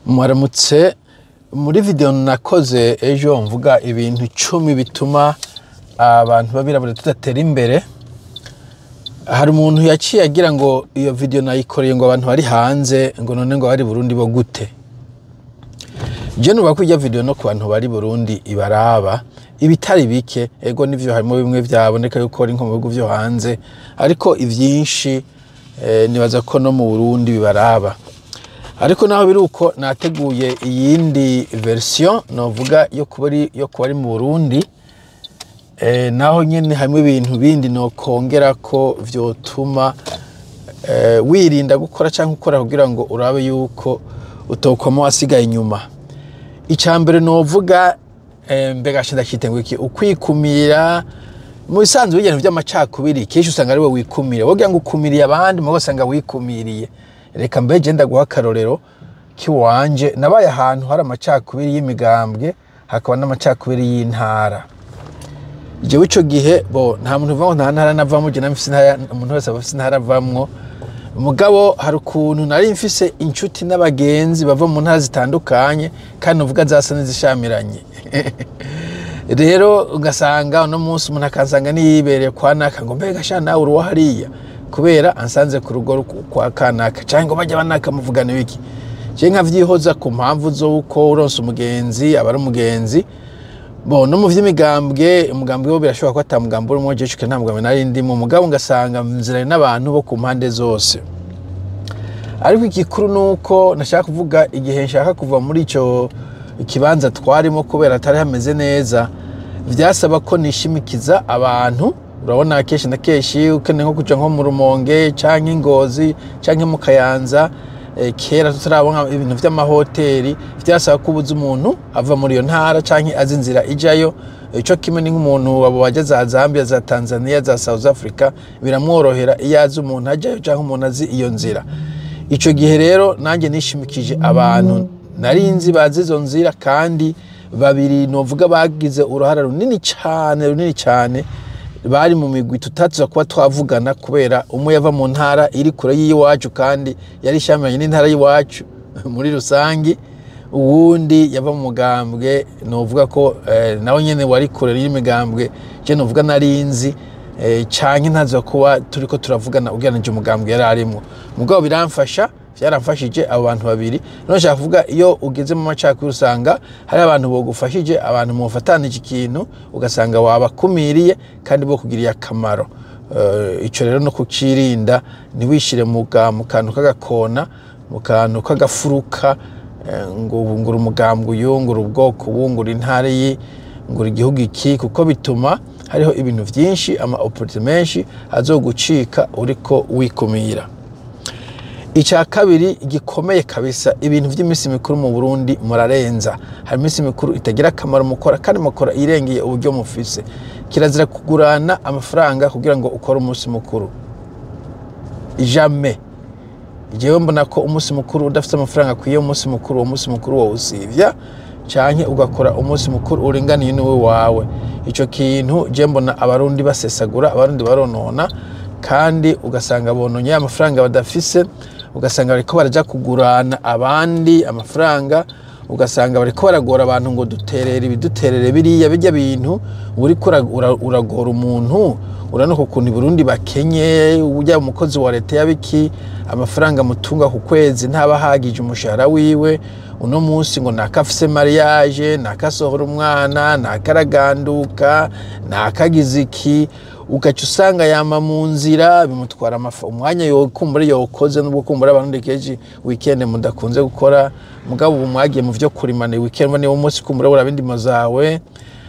Mwaramutse. Muri video nakoze ejo mvuga ibintu 10 bituma abantu b'abirabura tudatera imbere. Hari umuntu yaciye agira ngo iyo video nayikoreye ngo abantu bari hanze, ngo none ngo bari Burundi bo gute. Je nuba ko ijya video no ku bantu bari Burundi ibaraba ibitari bike. Ego nivyo, harimo bimwe vyaboneka yuko ari nko mu bihugu vyo hanze, ariko ivyinshi nibaza ko no mu Burundi bibaraba. Ariko naho biri uko, nateguye iyindi version novuga yo kuba ari mu Burundi. Naho nyene harimo ibintu bindi nokongera ko vyotuma wirinda gukora canke ukora kugira ngo urabe yuko utokwama wasigaye inyuma. Ica mbere novuga, mbega ndakite ngo iki, ukwikumira. Mu bisanzwe ibintu vy'amacakubiri kenshi usanga ari we wikumira, wogira ngo ukumiriye abandi, mugo usanga wikumiriye. Reka mbe je ndaguha akarorero kiwanje. Nabaye ahantu hari amacakubiri y'imigambwe, hakaba n'amacakubiri y'intara. Jewe ico gihe bo nta muntu uvuga ngo nta ntara navamwo. Je namfise intara, umuntu wese aba afise intara avamwo. Mugabo hari ukuntu nari mfise inshuti n'abagenzi bava mu ntara zitandukanye, kandi uvuga zasa n'izishamiranye. Rero ugasanga uno munsi umuntu akansanga niyibereye kwa naka, ngo mbega sha nawe uri uwo hariya, kubera ansanze ku rugo kwa kanaka, canke ngo bajya banaka muvugana ibiki. Je nkavyihoza ku mpamvu z'uko uronse umugenzi aba ari umugenzi. Bo no mu vy'imigambwe, umugambwe wo birashoboka ko ata mugambwe urimo. Je nta mugambwe nari ndimo, mugabo ngasanga nziranye n'abantu bo ku mpande zose. Ariko igikuru nuko nashaka kuvuga, igihe nshaka kuva muri ico ikibanza twarimo kubera atari hameze neza, vyasaba ko nishimikiza abantu. Urabona kenshi na kenshi ukeneye nko kuja nko mu Rumonge canke Ingozi canke mu Kayanza, kera tutarabona ibintu vy'amahoteli, vyasaba ko ubuza umuntu ava muri iyo ntara canke azi inzira ijayo. Ico kimwe ni nk'umuntu abo baja za Zambia, za Tanzania, za South Africa, biramworohera iyo azi umuntu ajayo canke umuntu azi iyo nzira. Ico gihe rero nanjye nishimikije abantu narinzi bazi izo nzira, kandi babiri novuga bagize uruhara runini cane, runini cane, bari mu migwi tutatuza kuba twavugana, kubera umwe yava mu ntara iri kure y'iwacu kandi yari ishamiranye n'intara y'iwacu muri rusangi, uwundi yava mu mugambwe novuga ko nawe nyene wari kure y'imigambwe je novuga narinzi, canke ntaza kuba turiko turavugana ugereranije umugambwe yari arimwo. Mugabo biramfasha, vyaramfashije abo bantu babiri. None nshaka kuvuga, iyo ugeze mu macakubiri usanga hari abantu bogufashije, abantu mufatanije ikintu, ugasanga wabakumiriye kandi bo kugiriye akamaro. Ico rero no kucirinda, ntiwishire mu kantu k'agakona, mu kantu k'agafuruka, ngo ngura umugambwe uyu, ngura ubwoko ubu, ngura intara iyi, ngura igihugu iki, kuko bituma hariho ibintu vyinshi, ama opportunity menshi azogucika uriko wikumira. Icya kabiri gikomeye kabisa, ibintu by'iminsi mikuru mu Burundi murarenza. Hari iminsi mikuru itagira akamaro mukora, kandi mukora irengeye uburyo mufise. Kirazira kugurana amafaranga kugira ngo ukore umunsi mukuru, jamais. Jewe mbona ko umunsi mukuru udafite amafaranga akwiye umunsi mukuru, uwo munsi mukuru wawusivya canke ugakora umunsi mukuru uringaniye n'uwe wawe. Ico kintu je mbona Abarundi basesagura, Abarundi baronona, kandi ugasanga bononye amafaranga badafise, ugasanga bariko baraja kugurana abandi amafaranga, ugasanga bariko baragora abantu ngo duterere ibi, duterere biriya. Bijya bintu uriko uragora umuntu. Urabona ukuntu i Burundi bakenye, ujya umukozi wa leta yabiki amafaranga mutunga ku kwezi ntaba ahagije umushahara wiwe. Uno munsi ngo nakafise mariage, nakasohora umwana, nakaraganduka, nakagize iki, ugaca usanga yama mu nzira, bimutwara umwanya yokumbura yokoze. Nubwo kumbura abantu kenshi weekend mudakunze gukora, mugabo ubu mwagiye mu vyo kurimana, weekend niwo munsi kumbura uraba indimo zawe.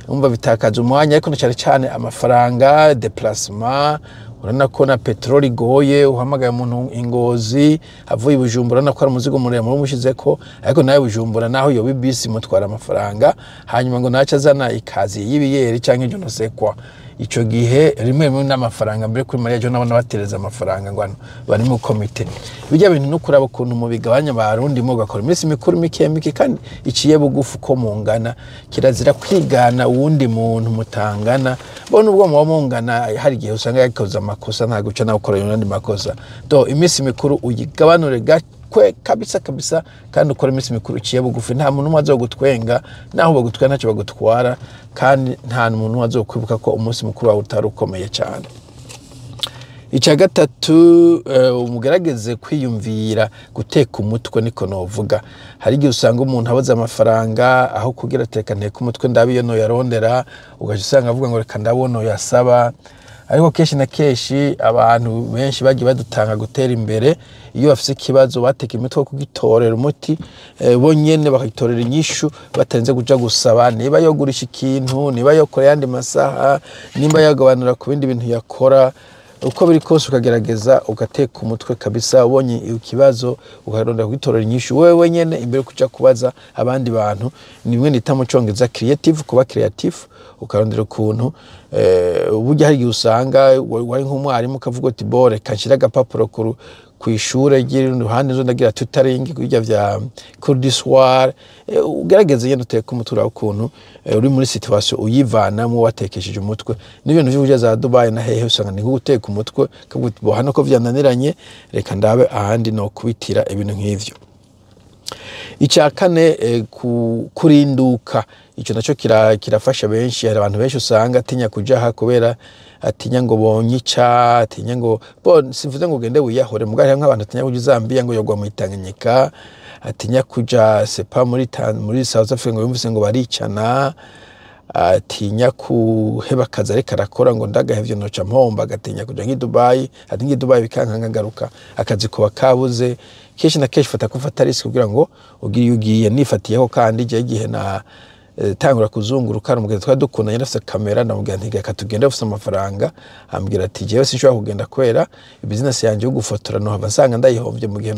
Umva bitakaza umwanya, ariko na cyane cyane amafaranga, déplacement. Urabona ko na peteroli igoye, uhamagaye umuntu Ingozi avuye i Bujumbura, urabona ko ari umuzigo muremure umushizeko, ariko nawe Bujumbura naho yoba ibisi mutwara amafaranga, hanyuma ngo naca azana ikaziye y'ibiyeri canke je ne sais quoi. Ico gihe rimwe rimwe n'amafaranga mbere kuri mariage nabona batereza amafaranga ngo hano bari mu komite. Bijya bintu no kuraba ukuntu mubigabanya, Barundi mugakora iminsi mikuru mike mike kandi iciye bugufi uko mungana. Kirazira kwigana uwundi muntu mutangana. Bo nubwo muba mungana, hari igihe usanga yakoze amakosa, nta guca nawe ukora ayandi makosa. Do iminsi mikuru uyigabanure. ubukwe kabisa kabisa, kandi ukora iminsi mikuru uciye bugufi. Nta muntu umwe azogutwenga, naho bagutwenga ntacyo bagutwara, kandi nta muntu umwe azokwibuka ko umunsi mukuru wawe utari ukomeye cyane. Icya gatatu, umugerageze kwiyumvira guteka umutwe, niko novuga. Hari igihe usanga umuntu abuze amafaranga, aho kugira teka nteka umutwe ndabe iyo noyarondera, ugaca usanga avuga ngo reka ndabona yasaba. Ariko kenshi na kenshi abantu benshi bagiye badutanga gutera imbere, iyo bafise ikibazo bateka imitwe wo kugitorera umuti, bo nyene bakagitorera inyishu batarinze kuja gusaba. Niba yogurisha ikintu, niba yokora yandi masaha, nimba yagabanura ku bindi bintu yakora, uko biri kose ukagerageza ugateka umutwe kabisa. Ubonye ikibazo ukarondera kugitorera inyishu wewe wenyene imbere yo kuja kubaza abandi bantu. Ni bimwe nita mu Congereza creative, kuba creative, ukarondera ukuntu burya hari igihe usanga wari nk'umwarimu ukavuga uti: "Bo, reka nshire agapapuro kw'ishure ry'iruhande nzo ndagira tutoring kurya vya cours du soir." Ugerageze nyene uteke umutwe, urabe ukuntu uri muri situation uyivanamwo watekesheje umutwe. N'ibintu vyo kuja za Dubai na hehe, usanga ni nko guteka umutwe, ukavuga uti: "Bo, hano ko vyananiranye, reka ndabe ahandi no kubitira." Ibintu nk'ivyo. Icya kane, kurinduka, icyo nacyo kirafasha benshi. Hari abantu benshi usanga atinya kuja aha kubera atinya ngo bonyica, atinya ngo bo, simvuze ngo ugende wiyahure mugabo hariho nk'abantu atinya kuja Zambia ngo yogwa mu Tanganyika, atinya kuja sepa muri South Africa ngo yumvise ngo baricana, atinya kuheba akazi ariko arakora ngo ndagahevye noca mpomba, agatinya kuja nk'i Dubai, ati nk'i Dubai bikanka nkagaruka akazi kuba kabuze. Kenshi na kenshi fata kufata risk kugira ngo ugire iyo ugiye. Nifatiyeho kandi je igihe na tangura kuzunguruka, umugenzi twari dukundanye afise kamera, ndamubwira nti: "Reka tugende, ufise amafaranga." Ambwira ati: "Jewe sinshobora kugenda kubera business yanje yo gufotora, nohava nsanga ndayihovye mu gihe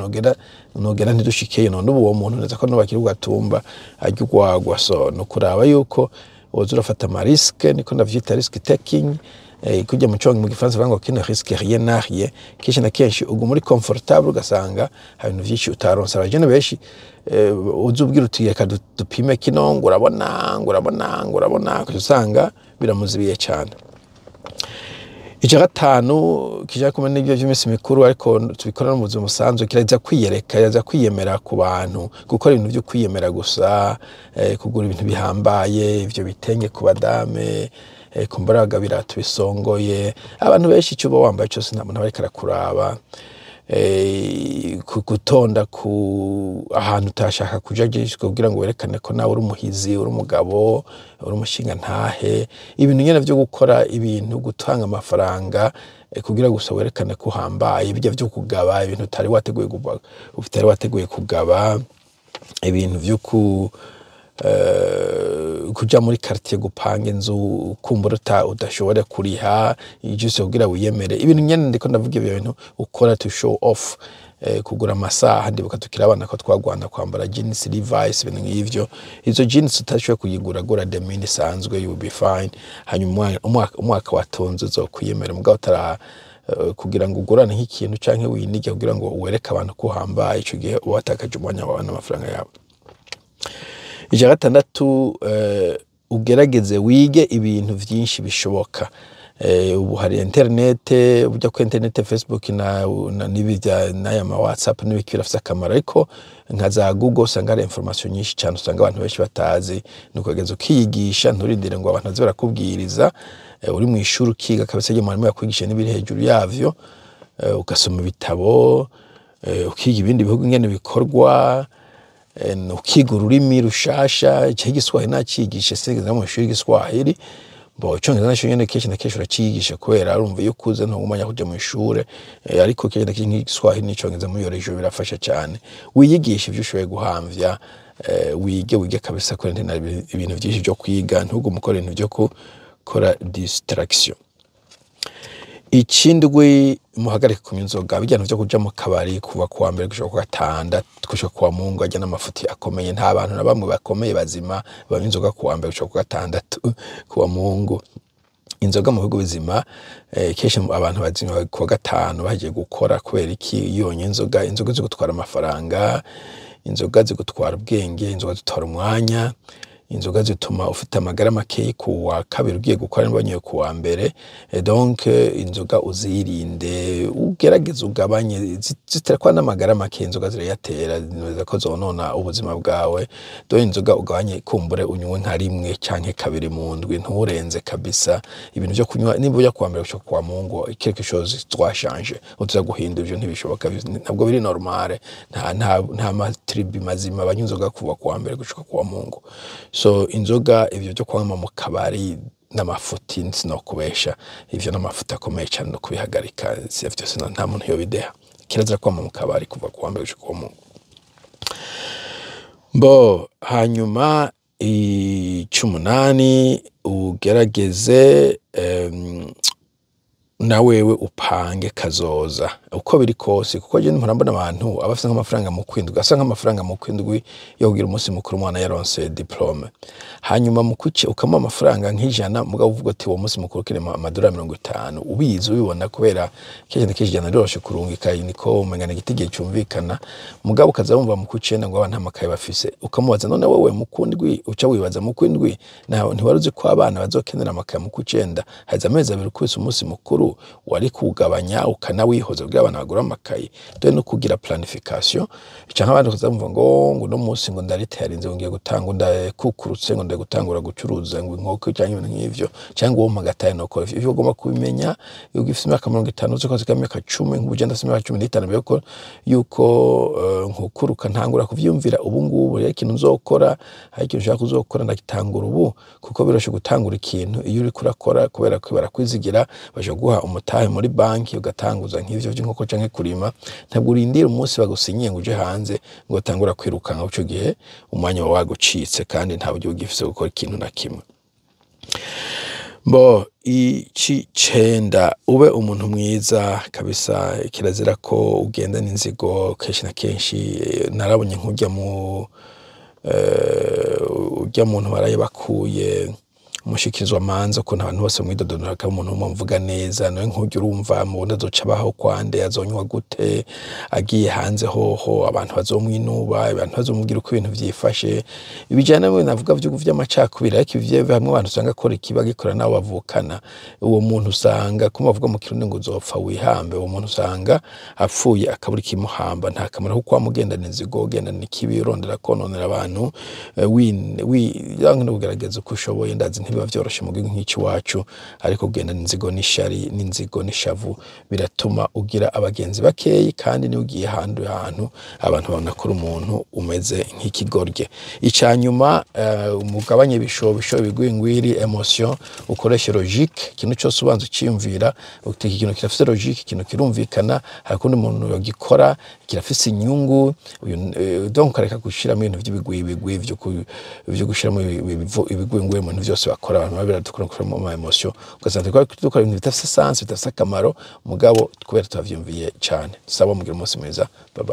nogenda ntidushikeyo." None ubu uwo muntu neza ko nubakiri ugatumba arya urwagwa. So no kuraba yuko woza urafata ama risques, niko ndavyita risk taking. Kujya mu congo, mu Gifaransa bavuga ngo "qui ne risque rien n'a rien". Kenshi na kenshi uguma uri comfortable, ugasanga hari ibintu vyinshi utaronse. Abajene benshi uza ubwira uti: "Reka dupime kino," ngo urabona, ngo urabona, ngo urabona, ugaca usanga biramuzibiye cyane. Icya gatanu kija kumwe n'ibyo by'iminsi mikuru, ariko tubikora no mu buzima busanzwe, kiraza kwiyereka, kiraza kwiyemera ku bantu, gukora ibintu byo kwiyemera gusa, kugura ibintu bihambaye, ivyo bitenge ku badame, kumbura abagabo ibirato bisongoye. Abantu benshi icyo uba wambaye cyose nta muntu aba ariko arakuraba. Gutonda ku ahantu utashaka kuja kugira ngo werekane ko nawe uri umuhizi, uri umugabo, uri umushinga ntahe. Ibintu nyene vyo gukora ibintu, gutanga amafaranga kugira gusa werekane ko uhambaye, bijya vyo kugaba ibintu utari wateguye utari wateguye kugaba, ibintu vyo ku kuja muri quartier gupanga inzu kumbura udashobora kuriha, juste kugira wiyemere. Ibintu nyene ndiko ndavuga, ibyo bintu ukora to show off, kugura amasaha. Ndibuka tukiri abana ko twagwana kwambara jeans Levi's, ibintu nk'ivyo. Izo jeans utashoboye kuyigura, gura denim isanzwe, you will be fine. Hanyuma umwaka watonze uzokwiyemera, mugabo utara kugira ngo ugurane nk'ikintu canke winige kugira ngo wereke abantu ko uhambaye, ico gihe uba watakaje umwanya wawe n'amafaranga yawe. Icya gatandatu, ugerageze wige ibintu vyinshi bishoboka. Ubu hari internet, uburyo ko internet, Facebook na n'ibi n'aya ma WhatsApp n'ibiki birafise akamaro, ariko nka za Google usanga hari information nyinshi cyane usanga abantu benshi batazi. Ni ukugerageza ukiyigisha, nturindire ngo abantu baze barakubwiriza. Uri mu ishuri ukiga kabisa, igihe mwarimu yakwigisha n'ibiri hejuru yavyo, ugasoma ibitabo, ukiga ibindi bihugu ingene bikorwa, ukiga ururimi rushasha. Ico Igiswahili nacigishe, sinigeze mu ishuri Igiswahili. Bo Icongereza naco nyene kenshi na kenshi uraciyigisha, kubera urumva iyo ukuze ntugumanya kuja mu ishure, ariko kenshi na kenshi nk'Igiswahili n'Icongereza muri iyo region birafasha cyane. Wiyigishe ivyo ushoboye guhamvya, wige, wige kabisa kuri internet, ibintu vyinshi vyo kwiga, ntugume ukora ibintu vyo gukora distraction. Ikindwi, muhagarike kunywa inzoga, bijyana vyo kuja mu kabari kuva kuwa mbere gushika ku gatandatu, gushika kuwa Mungu, ajya n'amafuti akomeye. Nta bantu na bamwe bakomeye bazima banywa inzoga kuwa mbere gushika ku gatandatu, kuwa Mungu. Inzoga mu bihugu bizima, kenshi abantu bazima kuwa gatanu bagiye gukora. Kubera iki? Iyo inzoga, inzoga zigutwara amafaranga, inzoga zigutwara ubwenge, inzoga zitwara umwanya. Inzoga zituma ufite amagara makeyi ku wa kabiri ugiye gukora niba wanyoye ku wa mbere. Donc inzoga uzirinde, ugerageze ugabanye, ziterakwa n'amagara make. Inzoga zirayatera, nibaza ko zonona ubuzima bwawe. Donc inzoga ugabanye, kumbure unywe nka rimwe canke kabiri mu ndwi, nturenze kabisa. Ibintu vyo kunywa nimba uja kuwa mbere gushika kuwa Mungu, quelque chose doit changer, utuza guhindura. Ivyo ntibishoboka, ntabwo biri normale. Nta matribi mazima banywa inzoga kuva kuwa mbere gushika kuwa Mungu. So inzoga, ivyo vyo kwama mu kabari n'amafuti, sinokubesha, ivyo n'amafuti akomeye cane no kubihagarika. Si vyose, nta muntu yobideha. Kirazira kwama mu kabari kuva kuwa mbere gushika kuwa Mungu. Bo hanyuma icumunani, ugerageze na wewe upange kazoza uko biri kose, kuko je mpora mbona abantu abafise nk'amafaranga mu kwindwi, asa nk'amafaranga mu kwindwi yo kugira umunsi mukuru umwana yaronse diplôme, hanyuma mu kuce ukamuha amafaranga nk'ijana, mugabo uvuga ati uwo munsi mukuru kirema amadolari 50, ubizi ubibona, kubera kenshi na kenshi ijana riroroshe kurungika, niko umenga ni igiti cyumvikana. Mugabo ukaza wumva mu kwicenda ngo abana nta makaye bafise, ukamubaza none wewe mu kwindwi, uca wibaza mu kwindwi nawe ntiwari uzi ko abana bazokenera amakaye mu kwicenda? Haheze amezi 2 ukubise umunsi mukuru, wari kuwugabanya ukanawihoza kugira abana bagura amakaye. Dore no kugira planification. Canke abandi ukaza bumva ngo uno munsi ngo ndaritayarinze, ngo ngiye gutanga, ndakukurutse, ngo ndagiye gutangura gucuruza ngo inkoko canke ibintu nk'ivyo, canke uwo mpagataye nokora ivyo. Ugomba kubimenya iyo ugifise imyaka 50, uzi ko hasigaye imyaka 10. Nk'ubu je ndafise imyaka 15 yuko nkukuruka, ntangura kuvyumvira ubu ngubu. Rero ikintu nzokora, hari ikintu nshaka kuzokora, ndagitangura ubu, kuko biroshe gutangura ikintu iyo uriko urakora, kubera ko barakwizigira, baje guha umutahe muri banki, ugatanguza nk'ivyo vy'inkoko canke kurima. Ntabwo urindira umunsi bagusinyiye ngo uje hanze ngo utangura kwirukanka. Ico gihe umwanya wawe wagucitse kandi nta buryo ugifise gukora ikintu na kimwe. Bo icicenda, ube umuntu mwiza kabisa. Kirazira ko ugenda n'inzigo. Kenshi na kenshi narabonye nk'urya mu urya muntu baraye bakuye umushikirizwa manza, ukuntu abantu bose mwidodonora, akaba umuntu umwe mvuga neza. Nawe nk'urya urumva mubona azoca abaho kwande, azonywa gute agiye hanze hoho? Abantu bazomwinuba, abantu bazomubwira uko ibintu vyifashe. Ibijana n'ibintu navuga vy'amacakubiri, ariko ivyo hamwe abantu usanga akora ikiba gikora nabo bavukana. Uwo muntu usanga kuma bavuga mu Kirundi ngo uzopfa wihambe. Uwo muntu usanga apfuye akabura ikimuhamba. Nta kamaro ko kwamugendana inzigo, ugendana ikibi, urondera kononera abantu, no kugerageza uko ushoboye. Ndazi ntibiba vyoroshe mu gihugu nk'icy'iwacu, ariko kugendana inzigo n'ishari n'inzigo n'ishavu biratuma ugira abagenzi bakeyi, kandi niyo ugiye ahandi hantu abantu babona ko uri umuntu umeze nk'ikigorye. Icya nyuma, umugabanye ibishobisho, ibigwingwiri, émotion, ukoreshe logique. Ikintu cyose ubanza uciyumvira uti iki kintu kirafise logique, ikintu kirumvikana, hari ukundi umuntu yogikora, kirafise inyungu uyu, donc ukareka gushiramo ibintu vy'ibigwibigwi vyo gushiramo ibigwingwiri mu bintu vyose bakora. Abantu babira dukora gushiramo ama émotion, ugasanga turiko dukora ibintu bidafise sens, bidafise akamaro, mugabo kubera tutavyumviye cane. Saba mugira umunsi mwiza, bye bye.